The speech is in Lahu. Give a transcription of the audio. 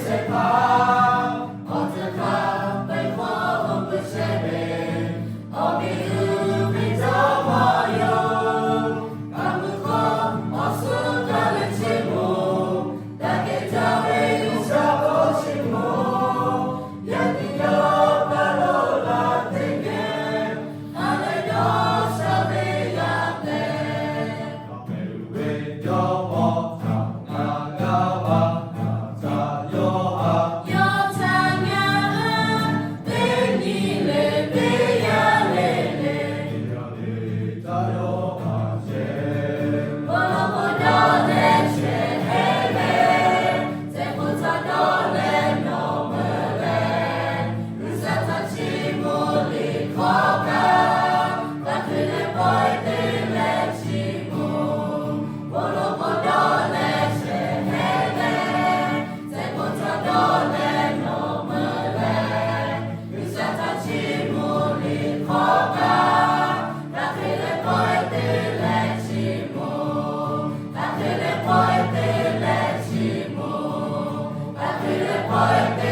shehˍ hpaˇ, awˬ tcuh hk'a peu hk'aw lo peu shehˍ ve, awˬ miˬ uiˍ ve Jawˇmawˇ yoˬ. Kaꞈ mvuhˇ hk'aw awˬ suhˉ gaˇ ve chi moˍ, daꞈ kehˬ jaˇ ve G'uiˬsha k'oˆ chi moˍ, yaꞈ nyi yawˇ pa lo laˬ teˇ geh, ha lehˬ yawˇ sha ve yaˇ tehꞈ, yawˇ htaꞈ ngaˬ hui teˇ nyi le teˇ yanˇ le le, bon lawˬ bon dawˇ leh shehˍ hk'e leh, teˇ hk'oˆ htaꞈ dawˇ leh nawˬ meuꞈ leh, G'uiˬsha htaꞈ chiˇ mvuh liꞈ hk'awꞈ kaꞈ, g'a hk'e leh pawehˇ te leh chiˇ mvuh, bon lawˬ bon dawˇ leh shehˍ hk'e leh, teˇ hk'oˆ htaꞈ dawˇ leh nawˬ meuꞈ leh, G'uiˬsha htaꞈ chiˇ mvuh liꞈ hk'awꞈ kaꞈ, g'a hk'e leh pawehˇ te leh chiˇ mvuh, g'a hk'e leh pawehˇ te leh chiˇ mvuh, g'a hk'e leh pawehˇ te